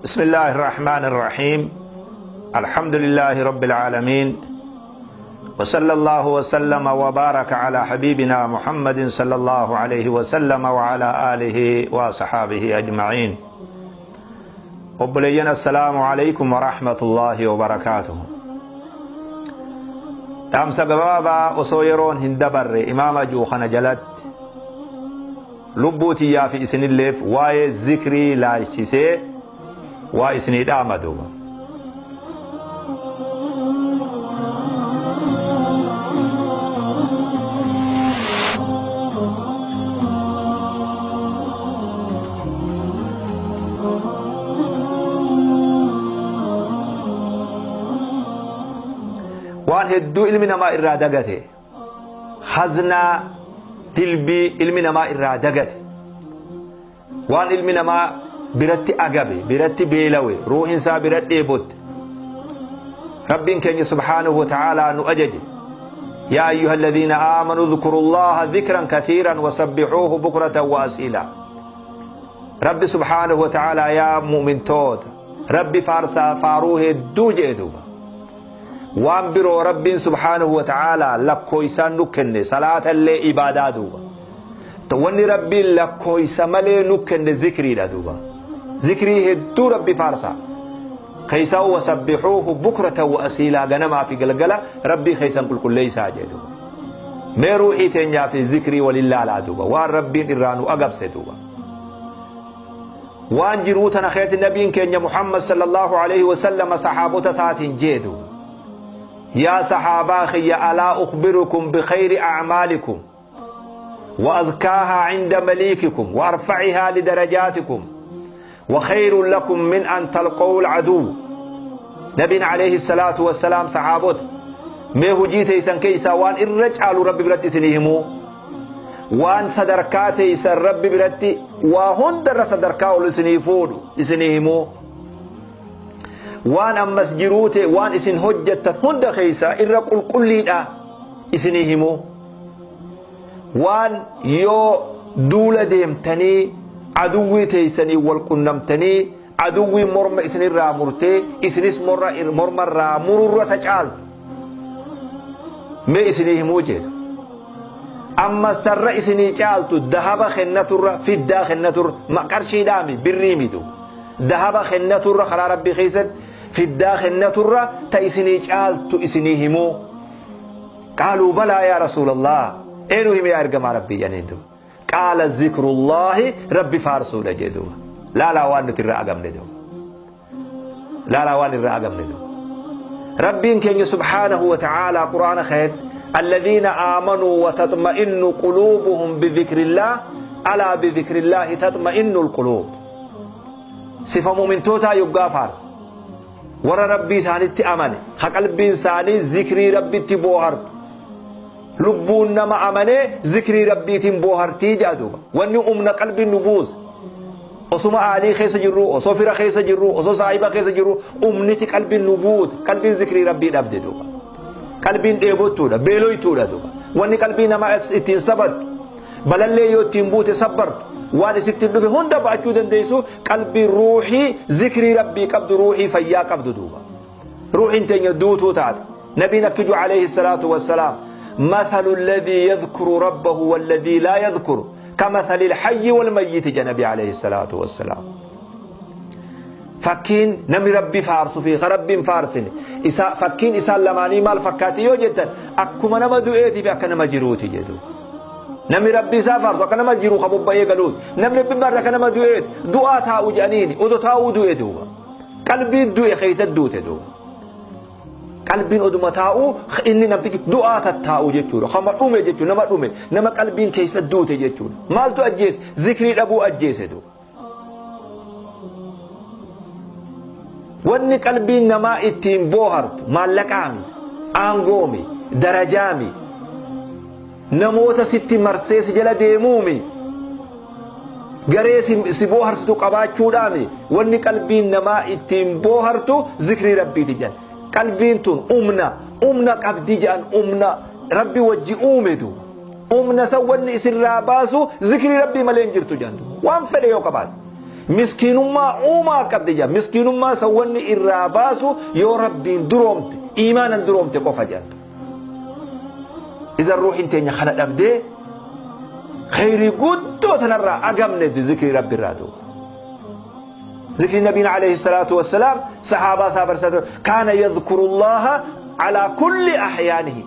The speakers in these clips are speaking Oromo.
بسم الله الرحمن الرحيم. الحمد لله رب العالمين، وصلى الله وسلم وبارك على حبيبنا محمد صلى الله عليه وسلم وعلى آله وصحابه أجمعين. وبلينا السلام عليكم ورحمة الله وبركاته. أمس قبابا أصويرون هندبر إمام جوخنا جلت لبوتي يا في إسن الليف واي ذكري لا وإسني دامدو. وان هدو علمنا ما إرادته خزنا تلبي علمنا ما إرادته وان علمنا ما biratti agabe biratti beelawe ruuhin isaa biratti dheebotte. Rabbiin keenya subhaanahu wa ta'aalaa nu ajaje, yaa ayyuha alladhiina aamanuu dhkuru llaha dhikran kathiiran wasabbihuuhu bukratan wa asiila. Rabbi subhaanahu wa ta'aalaa yaa mu'mintoota Rabbi faarsaa faaruu hedduu jee duuba. Waan biroo Rabbiin subhaanahu wa ta'aalaa lakkoo isaan nu kenne salaata illee ibaadaa duuba. Wanni Rabbiin lakkoo isa malee nu kenne zikriidha duuba. ذكري هدو ربي فارسا خيسا وسبحوه بكرة وأسيلا غنما في قلقلة ربي خيسا كل كل ليس عجلوا ما روحي تنجا في ذكري ولله العدوبة وان ربي إرانو أقب سدوبة وان جروتنا خيرت النبي كان محمد صلى الله عليه وسلم صحابة ذات جيدو يا صحابة خي ألا أخبركم بخير أعمالكم وأزكاها عند مليككم وأرفعها لدرجاتكم وخير لكم من أن تلقوا العدو. نبينا عليه الصلاة والسلام صحابته ما هجيتي سن كيسا وان الرجال ربي برتي سنيهمو وان صدركاتي سن ربي برتي وهن در صدركاو لسنيفود سنيهمو وان أمس جروتي وان اسن هجة هند خيسا الرقل كلي اسنيهمو وان يو دولة ديمتني عدوي تيسني والقنمتني عدوي مرمى إسني رامرتي إسنس مرمى رامر تجعل ما إسنيه موجد. أما استر إسني جعلت الذهب خنتر في الداخل نتر ما قرشي دامي بالريمي دو ذهب خنتر خلا ربي خيست في الداخل نتر تإسني جعلت إسنيه مو. قالوا بلى يا رسول الله إنهم يا أرجم ربي ينندو. قال ذكر الله ربي فارسو لجدو لا لا وان ترى أقام ندو لا لا وان ترى أقام ندو. ربي كان سبحانه وتعالى قرآن خير الذين آمنوا وتطمئن قلوبهم بذكر الله ألا بذكر الله تطمئن القلوب. صفة مؤمن توتا يبقى فارس ورا ربي ساني تأمني خقلبي ساني ذكري ربي تبوهر لبون نما أمني ذكري ربي تنبوهرتي جادوبا واني أمنا قلبي النبوز أصوم علي خيس جرو أصوفر خيس جرو أصو صاحبة خيس جرو أمنتي قلبي النبوذ قلبي ذكري ربي نبدي دوبا قلبي ديبوتو دا بيلويتو دا دوبا واني قلبي نما اتين سبت بلالي يو تنبوت سبر واني ستين دوبي هندا باچو دنديسو قلبي روحي ذكري ربي قبض روحي فيا قبض دوبا روحي انتين يدوتو تات نبينا كجو عليه الصلاة والسلام مثل الذي يذكر ربه والذي لا يذكر كمثل الحي والميت جنبي عليه الصلاة والسلام. فكين نمي ربي فارس في غرب فارسني إسا فكين إسا لماني مال فكاتي يوجد أكما نما دوئتي في أكنا مجروتي جدو نمي ربي سافر وكنا مجرو خبوب بيه قالوت نمي ربي بارد أكنا مدوئت دعاء تاو جانيني ودو تاو دوئتو قلبي دوئ خيزت دوتدو قلبين أدوما تاو إني نبتك دعاء تاو جتشور خما أمي جتشور نما أمي نما قلبين كيس دوت جتشور مالتو أجيس ذكري أبو أجيس دو واني قلبين نما إتين بوهرت مالكامي أنغومي درجامي نموت ست مرسيس جل ديمومي غريس سبوهرتو قباتشودامي واني قلبين نما إتين بوهرتو ذكري ربي تجان قلبين تون أمنا أمنا قبدي جان أمنا ربي وجي أومدو أمنا سواني إسر راباسو ذكري ربي ملين جرتو جان وان فلي يوكبات Miskiinummaa uumaa qabdi jaa. Miskiinummaa san wanni irraa baasu yoo Rabbiin duroomte, iimaanan duroomte qofa jaan. Idan ruuhin teenya kana dhabdee kheyrii guddoo tanarraa agamne zikrii Rabbi irraa duuba. Zikrii Nabiin alayhi salaatu wassalaam sahaabaa isaa barsiisaa kaana yadhkurullaha alaa kulli ahyaanihi.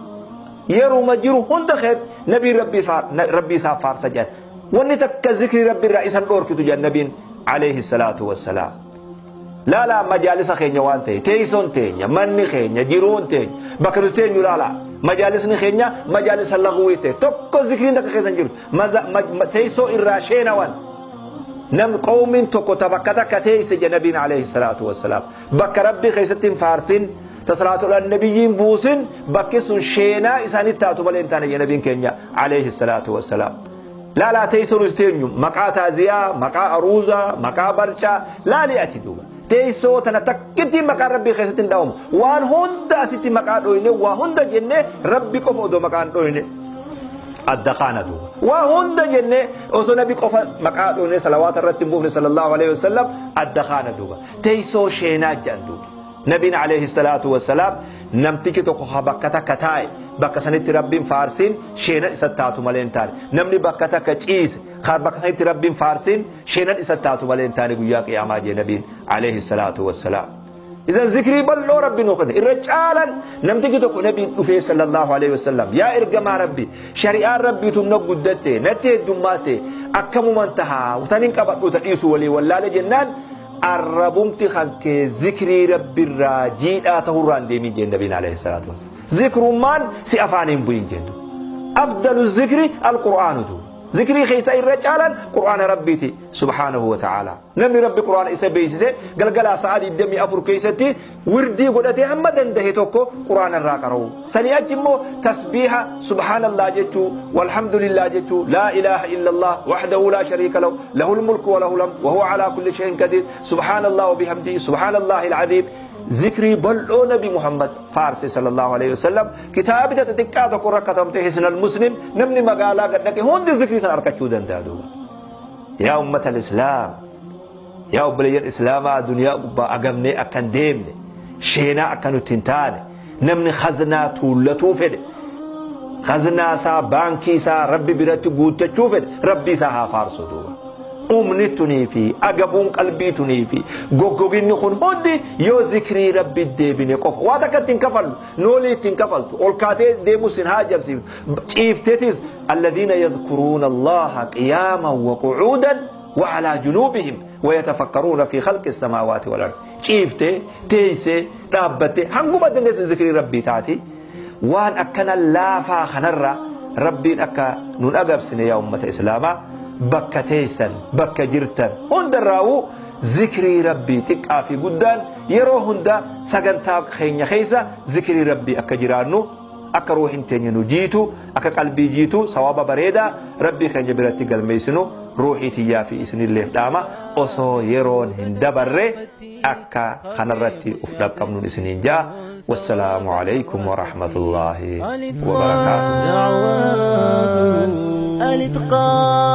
Yeruma jiru hunda keet Nabiin Rabbii isaa faarsa jedhan. Wanni takka zikrii Rabbi irraa isan dhoorkitu jedhan Nabiin alayhi salaatu wassalaam. Laalaa majaalisa keenya waan ta'e, teessoon teenya, manni keenya, jiruun teenya, bakka nuti teenyu laalaa. Majaalisni keenya majaalisa lagwii ta'e tokko zikriin takka keessa hin jiru. Teessoo irraa sheenawan. Nam qawmiin tokko ta bakka takka teesse jedha Nabiin alayhi salaatu wassalaam. Bakka Rabbii keessatti hin faarsin, ta salaatu ala nabiyyiin buusin, bakki sun sheenaa isaanitti taatu malee hin taane jedha Nabiin keenya alayhi salaatu wassalaam. Laalaa teessoo nuti teenyu maqaa taaziyaa, maqaa aruuzaa, maqaa barcaa, laali ati duuba. Teessoo tana takkitti maqaan Rabbii keessatti hin dhaawamu. Waan hunda asitti maqaa dhooyne, waa hunda jennee Rabbi qofa odoo maqaan dhooyne adda kaana duuba. Waa hunda jennee osoo Nabi qofa maqaa dhooyne salawaata irratti hin buufne sallallahu alaihi wasallam adda kaana duuba. Teessoo sheenaa jedhan duuba. Nabiin alayhi salaatu wassalaam namtichi tokko ha bakka takka taa'e bakka sanitti Rabbiin faarsiin sheenan isa taatu malee hin taane. Namni bakka takka ciise ha bakka sanitti Rabbiin faarsiin sheenan isa taatu malee hin taane guyyaa qiyaamaa jee Nabiin alayhi salaatu wassalaam. Idan zikrii bal'oo Rabbi nuu kenne irra caalan namtichi tokko Nabiin dhufee sallallahu alaihi wasallam yaa ergamaa Rabbi shari'aan Rabbiitu na guddatte natti heddummaate akkamuman tahaa tanin qabadhu ta dhiisu walii wallaale jennaan arrabumti kan kee zikrii Rabbirraa jiidhaa ta'urraa hin deemin jeen Nabiin alayhi salaatu wassalaam. Zikrummaan si afaan hin bu'in jeen. Afdalu zikri alqur'aanu duuba. Zikrii keessa irra caalan qur'aana Rabbiiti subhaanahu wa ta'ala. Namni Rabbi qur'aana isa beeksise galgalaa sa'a 24 keessatti wirdii godhatee hamma dandahe tokko qur'aana irraa qara'u. Sanii achi immoo tasbiiha subhaanallah jechuu, walhamdulillah jechuu, laa ilaaha illallah wahdahu laa shariika lahu, lahul mulku wa lahul hamd wa huwa alaa kulli shay'in qadiir, subhaanallah wa bihamdihi, subhaanallahi al-aziim. Zikrii bal'oo Nabi Muhammad faarse sallallahu alaihi wasallam kitaabita xixiqqaa tokko irra katabamte Hisnal Muslim namni magaalaa gad dhaqe hundi zikrii sana argachuu danda'a duuba. Yaa ummata al-Islaam, yaa obboleeyyan Islaamaa duniyaa gubbaa agamnee akka hin deemne, sheenaa akka nutti hin taane, namni khaznaa tuullatuu fedhe, khaznaa isaa baankii isaa Rabbi biratti guuttachuu fedhe, Rabbi isaa haa faarsu duuba. Umni tunii fi agabuun qalbii tunii fi goggoginni kun hundi yoo zikrii Rabbi deebine qofa. Waa takka ittiin kafallu, noolii ittiin kafaltu, ol kaatee deemus hin haajamsiiftu. Ciiftetis alladhiina yadhkuruuna Allaha qiyaaman wa qu'uudan wa alaa junuubihim wa yatafakkaruuna fi khalqi samaawaati wal ardi. Ciiftee, teessee, dhaabbattee hanguma dandeettu zikrii Rabbii taati. Waan akkana laafaa kanarra Rabbiin akka nun agabsine yaa ummata Islaamaa bakka teessan bakka jirtan hundarraawuu zikrii Rabbii xiqqaa fi guddaan yeroo hunda sagantaa keenya keessa zikrii Rabbii akka jiraannu akka ruuhin teenya nu jiitu akka qalbii jiitu sawaaba bareedaa Rabbii keenya biratti galmeessinu ruuhii tiyyaa fi isinilleef dhaama osoo yeroon hin dabarre akka kanarratti uf dhaqqabnuun isiniin ja'a. Wassalaamu alaykum wa rahmatullahi wa barakaatuh.